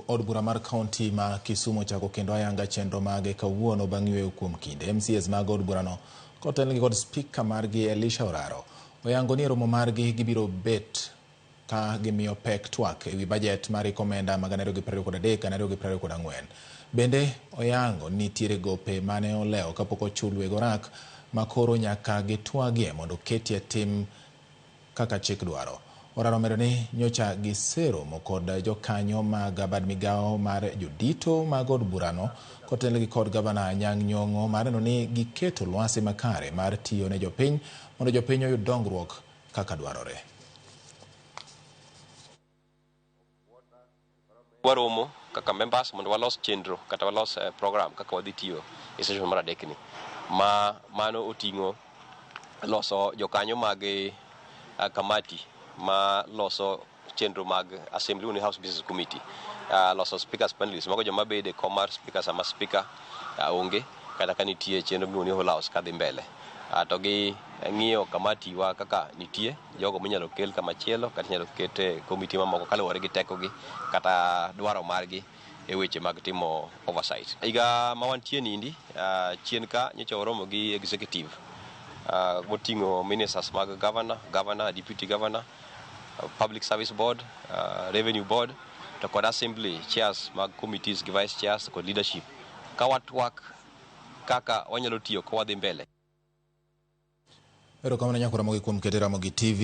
Od bura mar kaunti ma Kisumu ochako kendo ayanga chenro mage kawuono bang' yweyo kuom kinde. MCAs mag od burano kotelnegi kod spika margi Elisha Oraro oyango ni e romo margi gibiro bet ka gimiyo pek twak ewi bajet mar hik omenda ma 2023 2024. Bende oyango ni nitiere gope mane olewo kapok ochul weg orak ma koro nyaka gitwagie mondo oketie tim kaka chik dwaro. Oraro omedo ni nyocha giseromo kod jokanyo mag bad migawo mar jodito mag od burano kotelnegi kod gavana Anyang' Nyong'o mar neno ni giketo lwasi makare mar tiyo ne jopiny mondo jopiny oyud dongruok kaka dwarore. Waromo kaka members mondo walos chenro kata walos program kaka wadhi tiyo e session mar adek ni. Ma mano oting'o loso jokanyo mag kamati ma loso chenro mag assembly ni House Business Committee, loso speakers panelists, mago joma bedo e kom mar speaker sama speaker onge kata ka nitie chenro miluongo ni whole house kadhi mbele. To gi ng'iyo kamati wa kaka nitie jogo minyalo kel kamachielo kata inyalo ket e komiti mamoko kaluwore gi tekogi kata dwaro margi e weche mag timo oversight. Higa ma wantie nindi, chien ka nyocha waromo gi executive moting'o ministers mag governor, governor, deputy governor, public service board, revenue board, to kod assembly chairs mag committees gi vice chairs kod leadership ka watwak kaka wanyalo tiyo ka wadhi mbele. Erokamano nyakwara Ramogi kuom keto Ramogi TV.